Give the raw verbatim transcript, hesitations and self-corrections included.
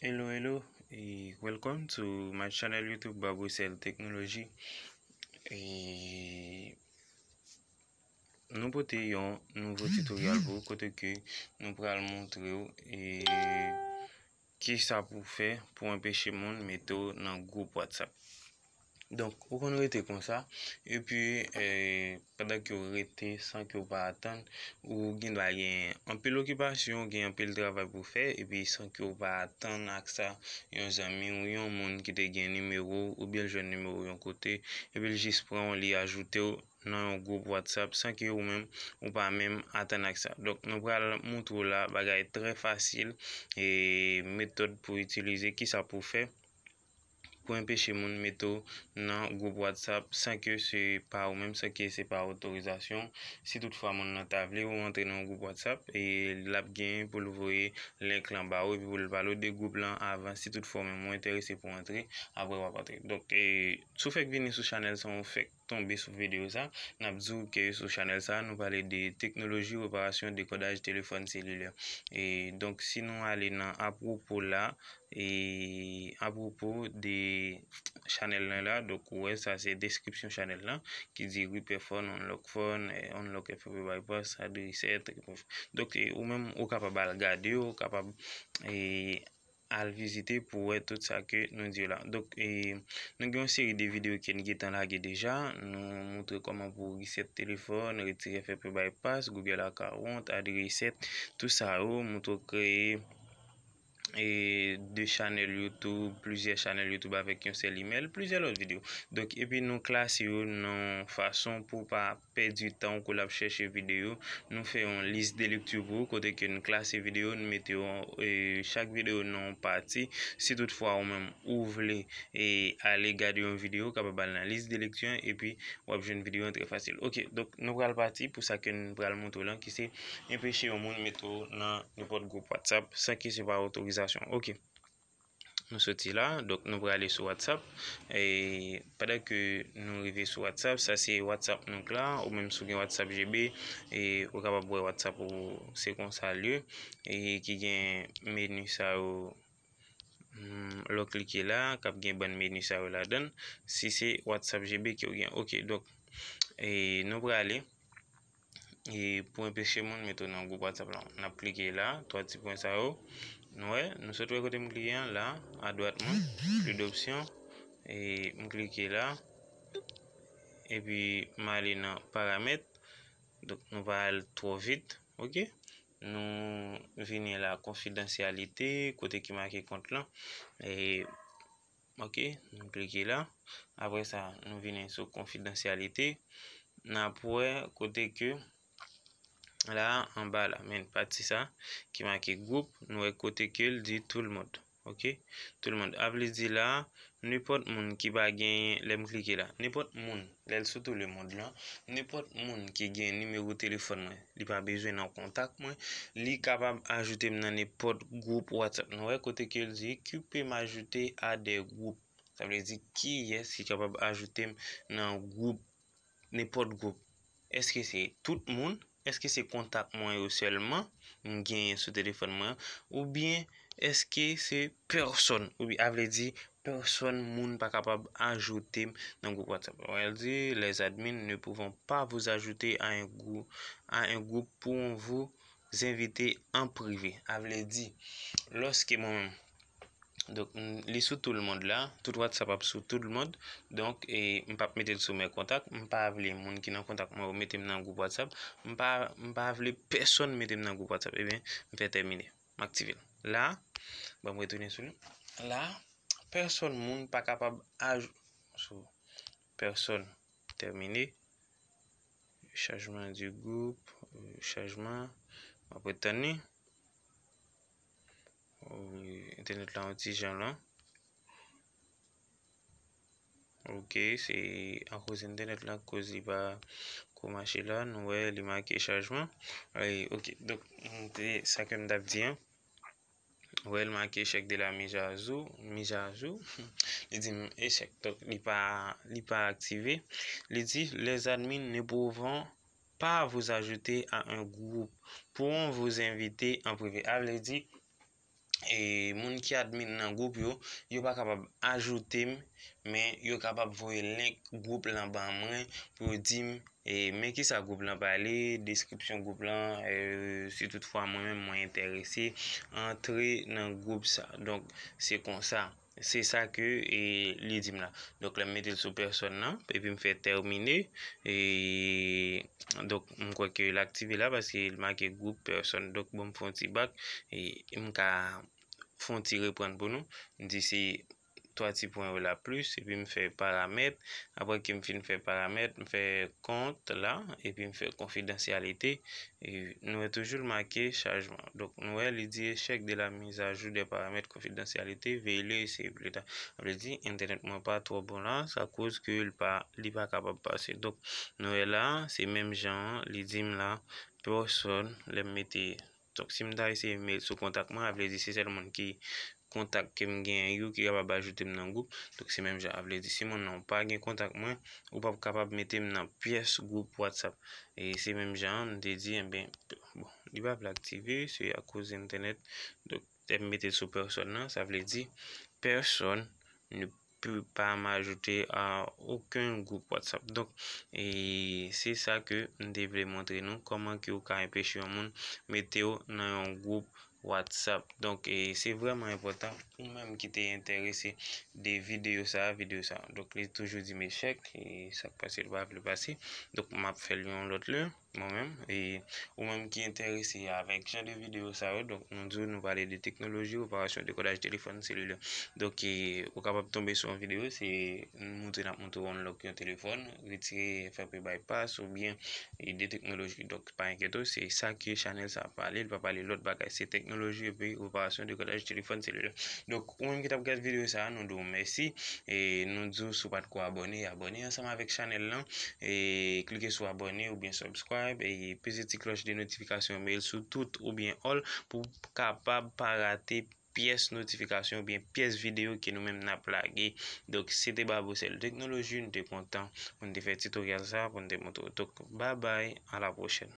Hello, hello, e welcome to my channel YouTube Baboucel Technology. E nou pote yon nouvo tutorial pou ou, kote ke nou pral montre w e kisa pou fè pou anpeche moun mete w nan gwoup WhatsApp. Donk, ou konn rete konsa, epi, eh, pandan ke w rete san ke w pa atann, ou gen dwa gen anpil okipasyon, gen anpil travay pou fè, epi san ke w pa atann ak sa, yon zanmi w, yon moun ki te gen nimewo w, oubyen l jwenn nimewo w yon kote, epi l jis pran w, li ajoute w nan yon gwoup WhatsApp san ke ou menm, ou pa menm atann ak sa. Donk, nou pral montre w la bagay trè fasil, e metòd pou itilize, kisa pou fè pou enpeche moun mete w nan gwoup WhatsApp san ke se pa ou menm, san ke se pa otorizasyon. Si toutfwa moun nan ta vle ou antre nan yon gwoup WhatsApp, e l ap gen pou l voye link lan ba ou, epi pou l pale w de gwoup lan avan, si toutfwa ou menm ou enterese pou antre, apre w ap antre. Donk, e, si w fèk vini sou chanèl sa, ou fèk tonbe sou videyo sa, n ap di w ke sou chanèl sa, nou pale de teknoloji, reparasyon, dekodaj telefòn selilè. E donk, si nou ale nan apwopo la, e apwopo de chanèl lan la, donk, ou wè sa se deskripsyon chanèl lan, ki di repair phone, unlock phone, eh, unlock F P P bypass, add reset. Donk, e, ou menm, ou kapab al gade, ou kapab, e, al vizite pou wè tout sa ke nou di yo la. Donk, e, nou gen yon seri de videyo ke n gentan lage deja. Nou montre kòman pou reset telefòn, retire F P P bypass, Google account, add reset, tout sa yo, montre w kreye, e, de chanèl YouTube, plizyè chanèl YouTube avèk yon sèl email, plizyè lòt videyo. Donk, epi nou klase yo nan fason pou w pa pèdi tan w kou l ap chèche videyo. Nou fè yon lis de lekti pou ou, kote ke n klase videyo, n mete yo, e, chak videyo nan yon pati. Si toutfwa ou menm ou vle, e, ale gade yon videyo, ou kapab al nan lis de lekti an, epi w ap jwenn videyo an trè fasil. Oke, donk nou pral pati pou sa ke n pral montre w lan, ki se enpeche yon moun mete w nan nenpòt gwoup WhatsApp san ke se pa otorizasyon. Oke. Nou soti la, donk nou prale sou WhatsApp. E pandan ke nou rive sou WhatsApp, sa se WhatsApp nou k la, ou menm si w gen WhatsApp G B, e ou kapab wè WhatsApp ou se konsa l ye, e ki gen meni sa yo, hmm, lè w klike la, k ap gen bann meni sa yo ladan l, si se WhatsApp G B ke w gen. Oke, donk, e nou prale. E pou enpeche moun mete w nan gwoup WhatsApp la, n ap klike la, twa ti pwen sa yo. Nou wè, nou sot wè kote m klike an la, adwat mwen, plus d'options. E m klike la, epi m ale nan paramèt. Donk, nou pa al twò vit, oke? Nou vini la, konfidansyalite, kote ki make kont lan. E Oke, nou klike la. Apre sa, nou vini sou konfidansyalite. N ap wè kote ke la, anba la, men pati sa ki make gwoup, nou wè kote ke l di tout le monde. Oke, tout le monde. A vle di la, nenpòt moun ki pa genyen, lè m klike la, nenpòt moun, lè l sou tout le monde lan, nenpòt moun ki gen nimewo telefòn mwen, li pa bezwen nan kontak mwen, li kapab ajoute m nan nenpòt gwoup WhatsApp. Nou wè kote ke l di, qui peut m'ajouter à des groupes? Sa vle di, kiyès ki kapab ajoute m nan gwoup, nenpòt gwoup? Èske se tout moun? Èske se kontak mwen yo sèlman m genyen sou telefòn mwen an? Oubyen èske se pèsonn? Oubyen, a vle di, pèsonn moun pa kapab ajoute m nan gwoup WhatsApp. Wè l di, les admins ne pouvant pas vous ajouter à un grou-, à un groupe, pourront vous inviter en privé. A vle di, lòske mwen menm, donk, m, li sou tout le monde la, tout WhatsApp ap sou tout le monde. Donk, e, m p ap mete l sou mes contacts. M pa vle moun ki nan kontak mwen yo mete m nan gwoup WhatsApp. M pa, m pa vle pèsonn mete m nan gwoup WhatsApp. Ebyen, m fè tèmine. M aktive l. La, ban m retounen sou li. La, pèsonn moun pa kapab aj-, sou pèsonn tèmine. Changement du groupe, euh, changement. M ap ret tann li. Wi, entènèt la yon ti jan lan. Ok, se akoz entènèt la k koz li pa ko mache la. Nou wè li make chajman. Wi, ok, donk, m te, sa ke m t ap di an. Wè l make échec de la mise à jour, mise à jour. Li di m échec. Donk, li pa, li pa aktive. Li di, les admins ne pouvant pas vous ajouter à un groupe, pourront vous inviter en privé. A vle di, e, moun ki admin nan gwoup yo, yo pa kapab ajoute m, men yo kapab voye link gwoup lan ban mwen pou yo di m, e, men kisa gwoup lan pale, deskripsyon gwoup lan, e, si toutfwa mwen menm mwen enterese, antre nan gwoup sa. Donk, se konsa. Se sa ke, e, li di m la. Donk, lè m mete l sou pèsòn nan, epi m fè tèmine, e, donk, m kwè ke l aktive la paske l make gwoup pèsòn. Donk, bon, m fè yon ti bak, e, m ka fè yon ti reprann pou nou. M di se twa ti pwen yo la plis, epi m fè paramèt. Apre ke m fin fè paramèt, m fè kont la, epi m fè konfidansyalite. E nou wè toujou l make chajman. Donk, nou wè li di échec de la mise à jour des paramètres confidentialité, veuillez l'essayer plus tard. Sa vle di, entènèt mwen pa twò bon la, sa koz ke l pa, li pa kapab pase. Donk, nou wè la, se menm jan an, li di m la, pèsòn, lè m mete, donk, si m ta eseye met l sou kontak mwen, sa vle di se sèl moun ki kontak ke m genyen yo ki kapab ajoute m nan gwoup. Donk, se menm jan, sa vle di si moun nan pa gen kontak mwen, ou p ap kapab mete m nan pyès gwoup WhatsApp. E se menm jan an, m te di, enben, bon, li pa vle aktive, se akoz entènèt. Donk, lè m mete l sou pèsòn nan, sa vle di pèsòn ne peut pas m'ajouter à aucun groupe WhatsApp. Donk, e se sa ke m te vle montre nou, kòman ke ou ka anpeche yon moun mete w nan yon gwoup WhatsApp. Donk, e se vrèman enpòtan, ou menm ki te enterese de videyo sa, videyo sa. Donk, li toujou di m échec, e sa k pase, li pa vle pase. Donk, m ap fè l yon lòt lè, mwen menm. E ou menm ki enterese avèk jan de videyo sa yo, donk, nou di w nou pale de teknoloji, reparasyon, dekodaj telefòn selilè. Donk, e, ou kapab tonbe sou yon videyo, se montre, n ap montre w unlock yon telefòn, retire, fè bypass, oubyen, e, de teknoloji. Donk, pa enkyete w, se sa ke chanèl sa ap pale, li pa pale lòt bagay, se teknoloji epi reparasyon, dekodaj telefòn selilè. Donk, ou menm ki t ap gade videyo sa, nou di w mèsi, e nou di w si w pa t ko abòne, abòne ansanm avèk chanèl lan, e klike sou abòne oubyen subscribe, e peze ti klòch de notifikasyon, mete l sou tout oubyen all pou w kapab pa rate pyès notifikasyon oubyen pyès videyo ke nou menm n ap lage. Donk, se te Babo Sèl Teknoloji, nou te kontan pou n te fè titoryal sa, pou n te montre w. Donk, babay, a la pwochèn.